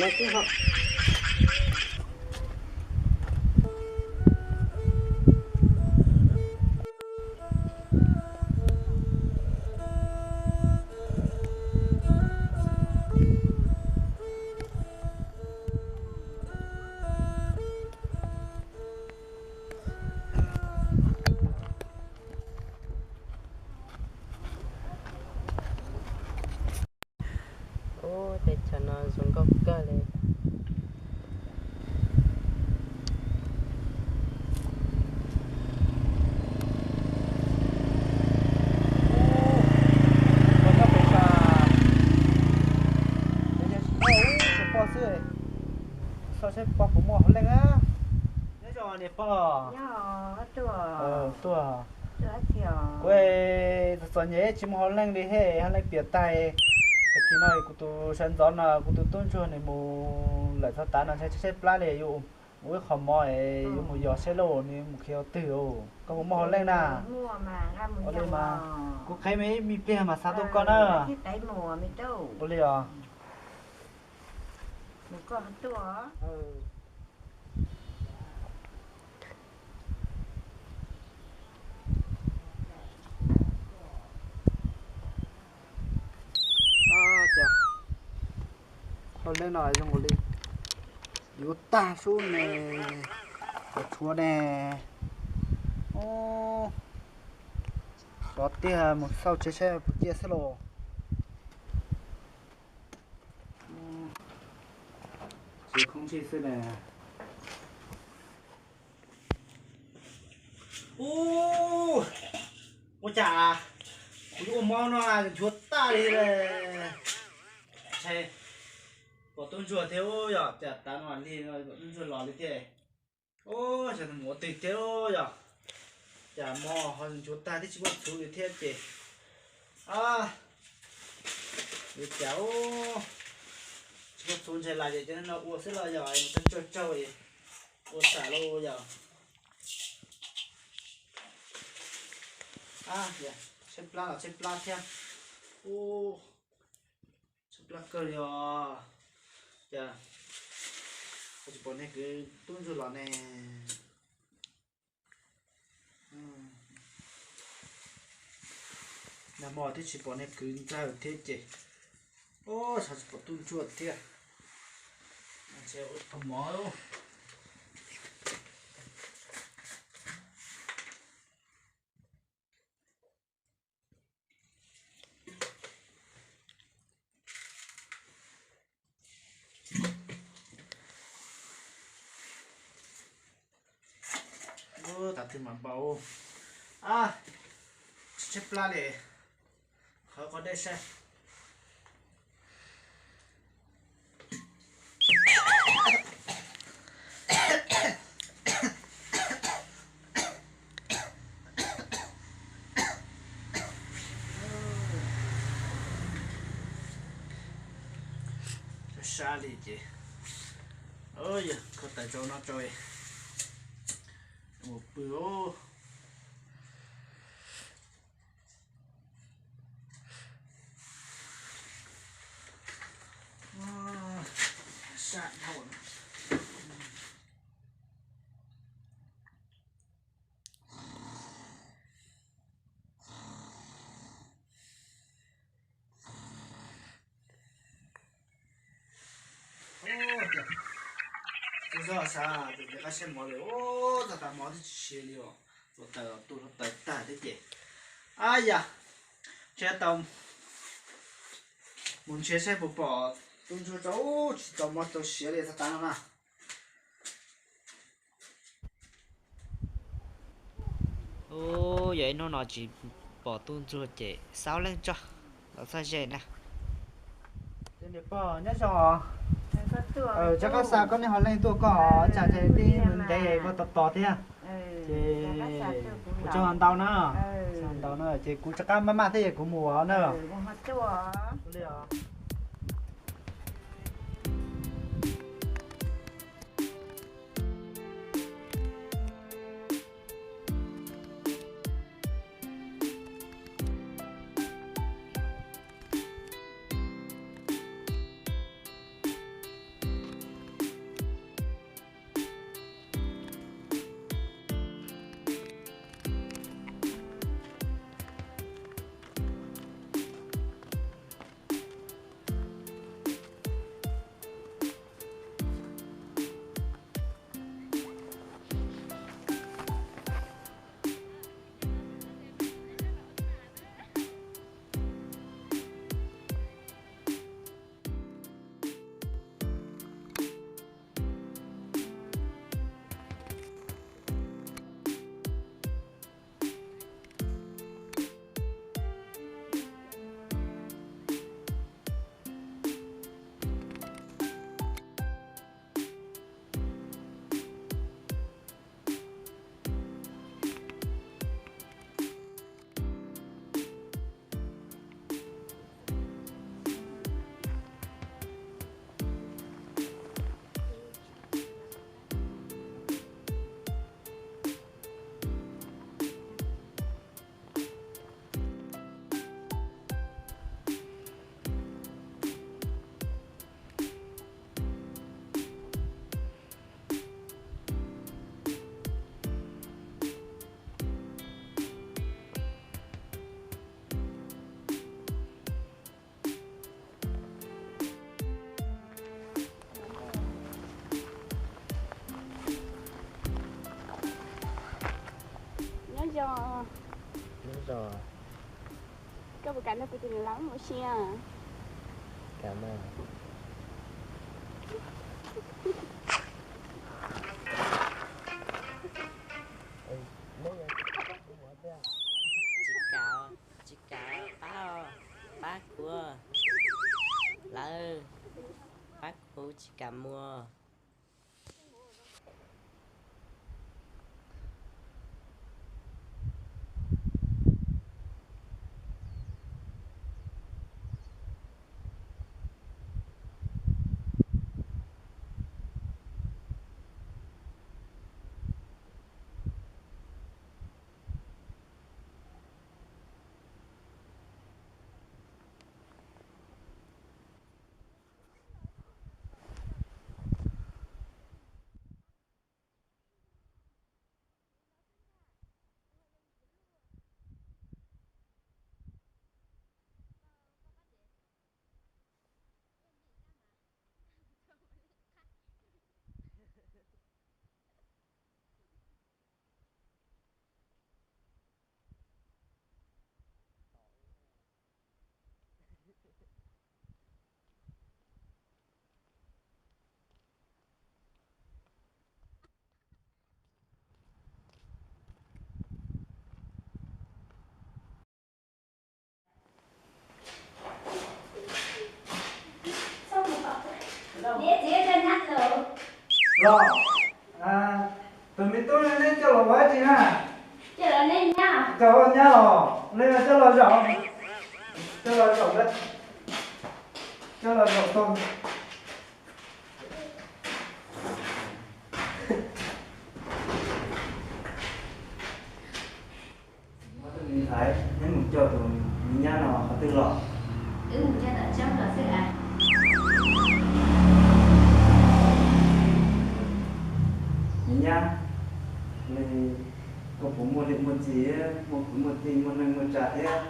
Nyob xwb ho. Ub, teb chaws no zoo nkauj kawg li. Ub, pog xwb, xauj seb pog puas muaj hauv leej na. Nyob zoo niam pog. Tuaj, kuv txom txom nyem tsis muaj hauv leej li he, hauv leej piam tag. Tag kis no kuv tus sawv ntxov no kuv tus tub ntsuag nws mus lawm txog tav no ntshai tshaib tshaib plab li, yuav ua ib qho mov es yuav mus yos seb lauj, nws mus khi ua twg. Koj puas muaj hauv leej na? Ua li mas kuv qhia me ib me pliag mas xa tuaj koj na. Ua li os. Cas hauv leej no zoo li yuav tag sub ne, cov tshuav ne. Xyov tiag, mus xauj tsev saib puas ciaj xwb los. Tsis khoob tij xwb ne. Ub, ua cas kuv yuav ua mov no nchuav tag li. Ntshai pom tub ntsuag thiab yog cas tav no lig pom tub ntsuag los li thiab. Ub, xyov mus ua twg thiab yog cas mov ho nchuav tag twb tsis muaj txhuv li thiab ces. Ua cas tsis muaj txhuv ntshai lawm ces cov no ua xwb los yog mus txog tsaug tsaug ua sam los yog. Tshaib plab los tshaib plab thiab. Ub, tshaib plab kawg li os. Cas tsis pom niag kwv tub ntsuag los ne. Nag hmo twb tsis pom niag kwv ntsawg thiab ces. Ub, xyov tsis pom tub ntsuag thiab. Ua mov. Ub, thaum twg mam npau. Ab, tshaib plab li. Qhov qhov dej saib. Sab li ces, yog kho taws rau no rau mus pw. Sab dhau. Ub, tub zog xav tus qab siab mov li, ub, txog tas mov twb tsis siav li os. Ua taws tu hlo taws tag thiab ces. Ab yam, ntshe tau mus nrhiav saib puas pom tub ntsuag rau, tsis tau mov tau siav li txog tav no na. Ub, yog ib hnub no tsis pom tub ntsuag ces xav ua leej tso, los txog ze na. Niam pog nyob zoo. Rov qab xa koj niag hauv leej tuaj koj, tsam ces tib ntev koj tos tos thiab. Ces kuv tso ntau na, ntau na ces kuv rov qab maj maj thiab es kuv mus na. Zos. Lub zos. Koj puas kam nrog kuv tus niam laus mus ua si? Kam mas. Tsis kam, tsis kam, pab, pab kuv, lawv, pab kuv tsis kam mus. Los, tus me tub no neb coj los ua dab tsi na? Coj los nyab os, neb coj los zaum, coj los zaum, coj los zaum tau. Ob tug me ntxhais, neb mus coj tus me nyab no qhov twg los? Wb mus coj tom tsob los xwb as. Me nyab, koj puas muaj niam muaj txiv, muaj kwv muaj tij, muaj neej muaj tsa thiab?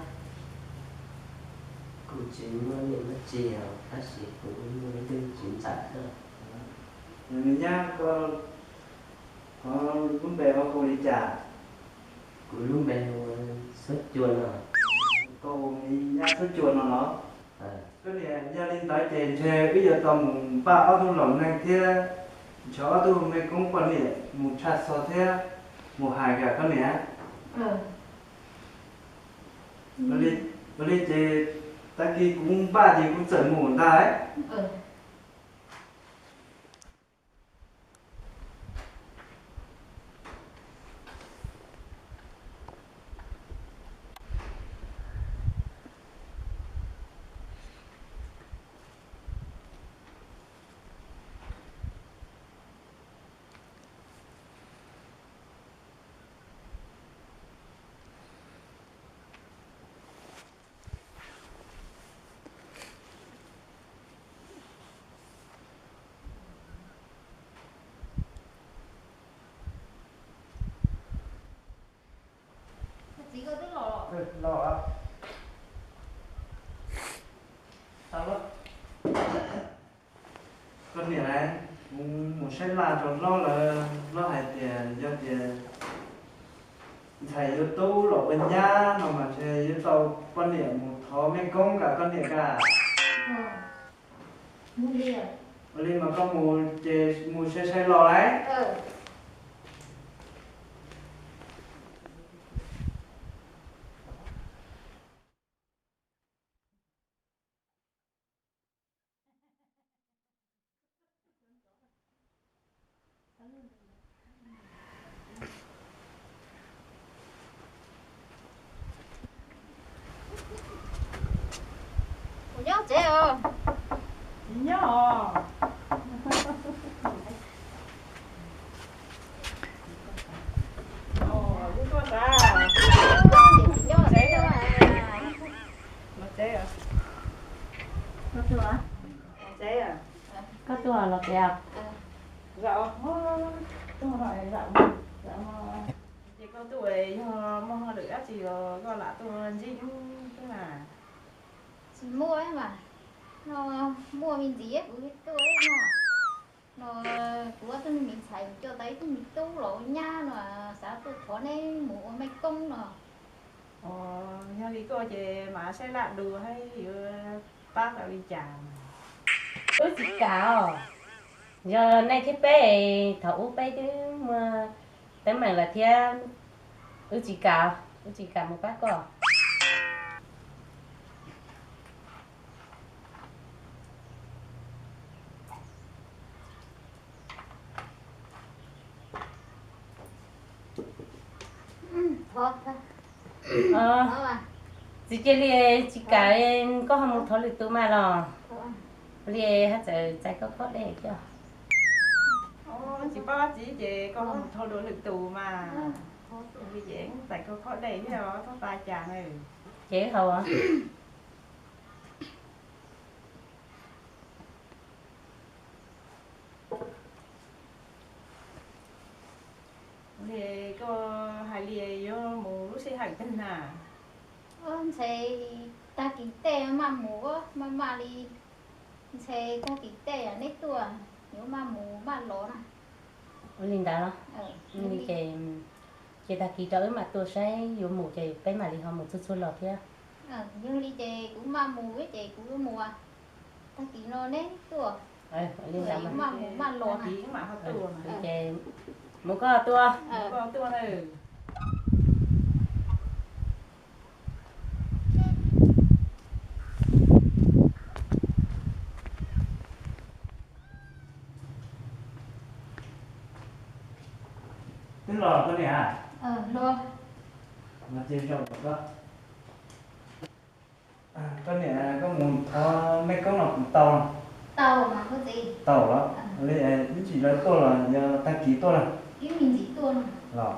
Kuv tsis muaj niam muaj txiv os, tab sis kuv muaj ib tug txiv ntxawm xwb. Me nyab, koj lub npe hu li cas? Kuv lub npe hu Xub Cua no. Koj hu me nyab Xub Cua no los? Koj niam, yog li ntawd ces ntshe wb yuav tau mus npaj ob tug laus neeg thiab nrhiav ob tug me koob poj niam mus tshaj xo thiab mus hais kom koj niam. Ua li ces tag kis kuv npaj ces kuv txawm mus ntag. Txiv, koj twb los los? Koj niam, kuv mus saib laj rau hlob lawv, hlob hais tias yog tias ntxhais yuav tub los ua nyab no mas ntshe yuav tau poj niam mus thov mej koob kom koj niam kam. Ua li mas koj mus ces mus sai sai los lauj. Kuv nyob tsev os. Nyob os. Kuv tuaj tas. Los tsev os. Los tsev os. Koj tuaj los tsev os. Ces koj tuaj yog muaj hauj lwm dab tsi los koj lam tuaj ntsib wb xwb na. Tsis muaj mas, no muaj me ntxiv kuv tuaj no. No kuv ob tug me ntxhais coj tau ib tug me tub los ua nyab no, xav tuaj thov Nej mus ua mej koob no. Yog li koj ces mam saib laj lus thiab yuav pab tau li cas. Wb tsis kam os. Yog nej thiab peb, thaum ub peb twb muaj teeb meem lawm thiab, wb tsis kam, wb tsis kam mus pab koj. Txiv cia li, tsis kam, koj ho mus thov lwm tus mas los. Li haj txawm txais koj khob dej thiab. Tsis pab txiv ces koj ho mus thov dua lwm tus mas. Li ces txais koj khob dej thiab txhob txais cas na. Ces hau. Li koj hais li yuav mus lub sij hawm twg na? Ntshe tag kis tej maj mus, maj maj li, ntshe tag kis tej neb tuaj yuav maj mus maj los na. Ua li ntawd los? Li ces, ces tag kis rau wb mam tuaj saib yuav mus ces peb mam li ho mus txhua txhua los thiab. Yog li ces kuv maj mus ces kuv mus, tag kis no neb tuaj. Li ntawd maj mus maj los na. Ces mus koj tuaj. Twb los koj niam? Los ces zaum koj. Koj niam, koj mus thov mej koob no kuv tau? Tau los? Li ib ntsis lawv tuaj los yog tag kis tuaj na? Los.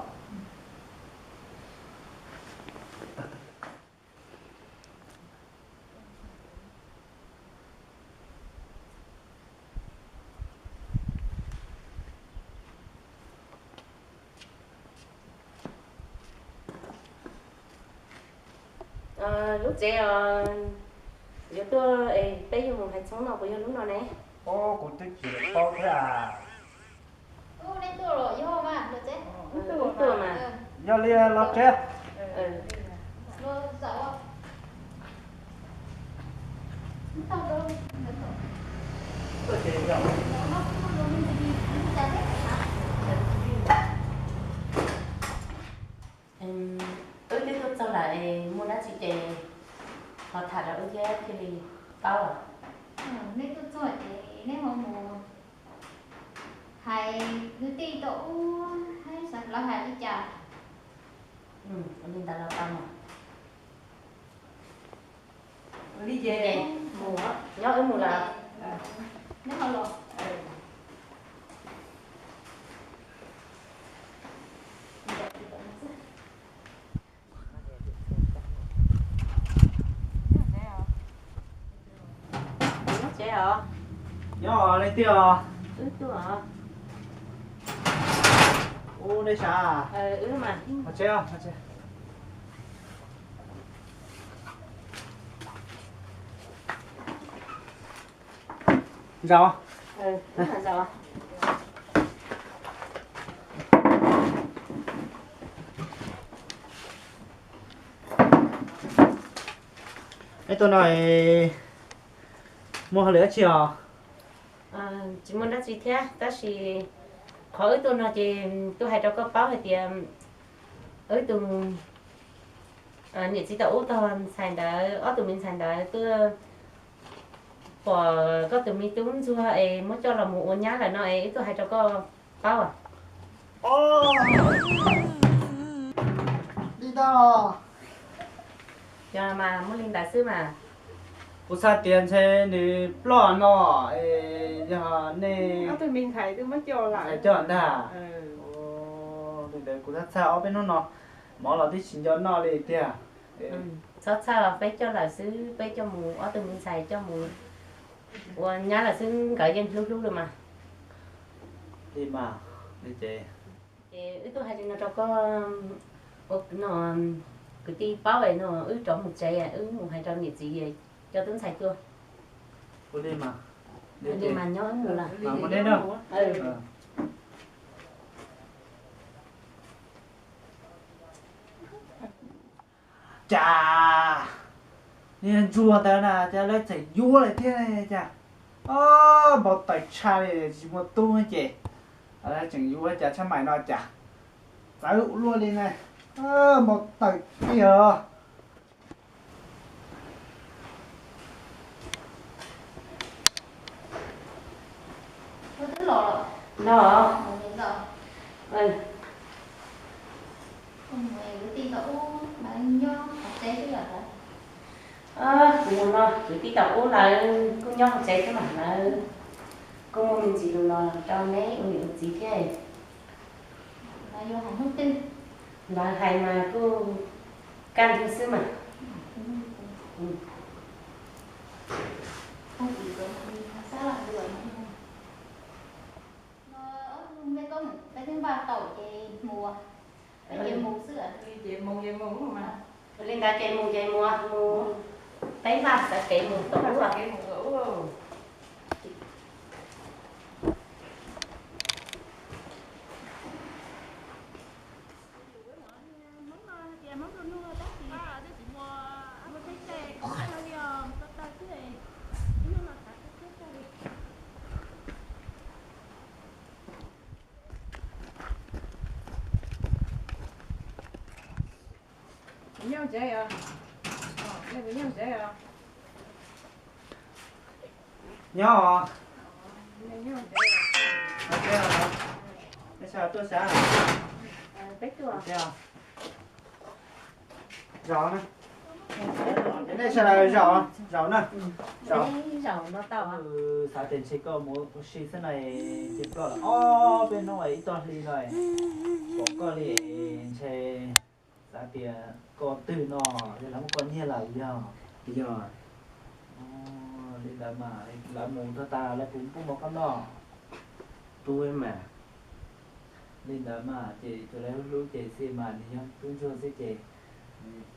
Lub tsev os, yuav tuaj, peb yuav mus hais txhoob no puas yog lub no ne? Kuv twb tsis paub thiab. Tuaj mas. Yog li los tsev. Wb twb tuaj txog lawm, muaj dab tsi ces ho tham rau wb thiab thiaj li paub. Nej tuaj txog ces nej ho mus hais kwv tij tau ub, lawv hais li cas? Li ntawd los tau mas. Li ces mus, nyob wb mus lawm. Nyob tsev os. Nyob leej twg os? Wb tuaj os. Ub, nej sav. Wb mas. Zaum. Ib tuaj no muaj hauj lwm dab tsi os? Tsis muaj dab tsi thiab, tab sis qhov wb tuaj no ces tuaj hais rau koj paub hais tias wb tus niam txiv tau ub tog ntxhais ntawd, ob tug me ntxhais ntawd twb pom koj tus me tub ntxuag es muab coj los mus ua nyab lawm no es wb tuaj hais rau koj paub. Li ntawd los? Yog mas, muaj li ntawd xwb mas. Kuv xav tias ntshe nws ploj no es yog nej ob tug me ntxhais twb muab coj lawm ntag. Li ntawd kuv xav txhaj ob peb hnub no mov los twb tsis nco noj li tiag. Txhob txhaj, peb coj lawm xwb, peb coj mus, ob tug me ntxhais coj mus ua nyab lawm xwb, nkawd yeej hlub hlub li mas. Li mas, li ces. Ces wb tuaj hais li no rau koj, ua no kwv tij paub no, wb rov mus tsev, wb mus hais rau niam txiv coj tub ntxhais tuaj. Ua li mas, li mas nyob wb mus lawm. Mus deb na. Cas niag ntsuag ntawd na cas lawv tseem yuav lawm thiab ne cas. Npau taws tshaj li tsis muaj tub ces lawv tseem yuav cas tshaj mais no cas txawv ua luaj li na. Npau taws tiag. Los. Kuv mus no kwv tij tau ub lawv kuj nyob hauv tsev thiab mas lawv kuj muaj me ntsis lus los rau neb ua niam ua txiv thiab. Lawv hais mas kuj kaj ntug xwb mas. Li ntawd ces mus ces mus, mus peb vaj xav kev mus tau ub. Nyob tsev os, nyob tsev os. Tuaj sav, zaum na, nej sawv daws zaum, zaum na, zaum. Xav tias ntshe koj mus ua si xwb no, ces koj ob peb hnub ib toj hli no pom koj li, ntshe xav tias koj twg no, yog lawv muab koj nyiag lawm yog. Yog. Li ntawd mas lawv mus tag tas lawv puas pub mov koj noj? Pub mas. Li ntawd mas ces tsuas lawv hlub hlub ces xij mas nws yog tub ntsuag xwb ces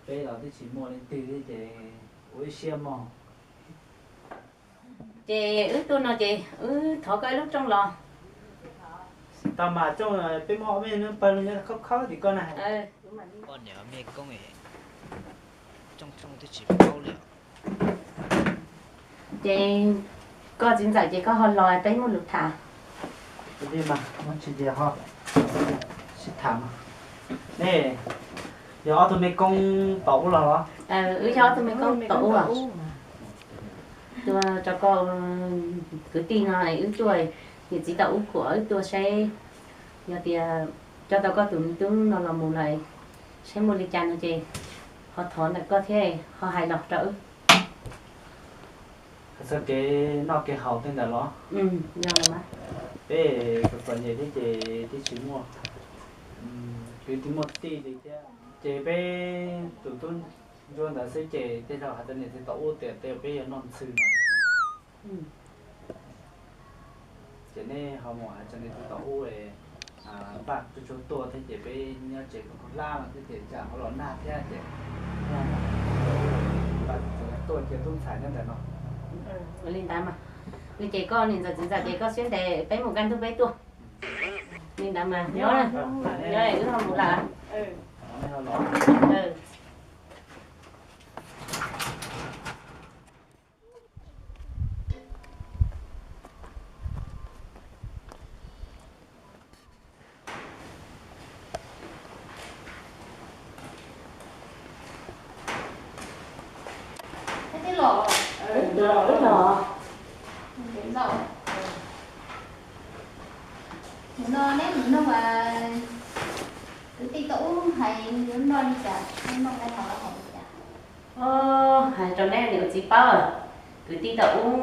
peb los twb tsis muaj leej twg thiab ces ua ib siab mog. Ces wb tuaj no ces wb thov koj ib lub rooj los. Tau mas rooj, peb muab ob peb hnub pawg lug nyob khawb khawb tim koj na. Poj niam me koob, rooj rooj twb tsis paub li. Ces koj txiv ntxawm ces koj ho los peb muaj lus tham. Tsis tias ho sib tham. Nej yog ob tug me koob tom ub los los? Wb yog ob tug me koob tom ub. Tuaj rau koj kwv tij no wb tuaj, niam txiv tau ub kuam wb tuaj saib, yog tias coj tau koj tus me tub no los mus lawm, saib muaj li cas no ces ho thov ntawm koj thiab ho hais los rau wb. Txog kev noj kev haus tej ntawd los? Yog los mas. Peb txom txom nyem thiab ces twb tsis muaj kwv tij muaj tij li thiab. Ces peb tus tub ntsuag ntawd xwb ces tej zaum hais rau niam txiv tau ub tias tej peb yuav noj ntxhw no. Ces nej ho mus hais rau niam txiv tau ub npaj tsuag tsuag tuaj thiab ces peb nyob tsev khaub hlab no thiab ces tsam ho los nag thiab ces tuaj cia tub ntxhais nyob ntawm no. Ua li ntawd mas, ces koj niam ntxawm txiv ntxawm ces koj siab ntev peb mus kaj ntug peb tuaj. Li ntawd mas nyob, nyob wb ho mus lawm. Mus no neb mus nug kwv tij tau ub hais yuav noj li cas, noj nqaij haus los hais li cas. Hais rau neb niam txiv paub, kwv tij tau ub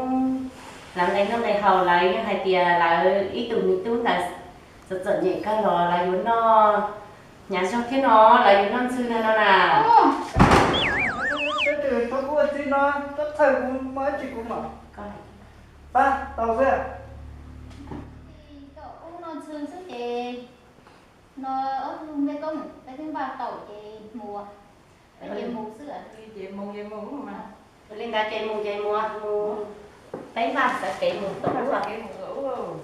lawv nqe noj nqe haus lawv yeej hais tias lawv ib tug me tub ntawd txom txom nyem kawg los lawv yuav noj, hnyav zog thiab no lawv yuav noj ntxhw no no na. Peb twb tau ub txib no, koj txhawj kuv mas ib tsis kuv mas. Pab tau xwb. Tau ub noj ntxhw xwb ces no ob tug me koob peb twb npaj tau ces mus, peb ces mus xwb. Li ntawd ces mus ces mus, mus peb vaj xav kev mus tau ub.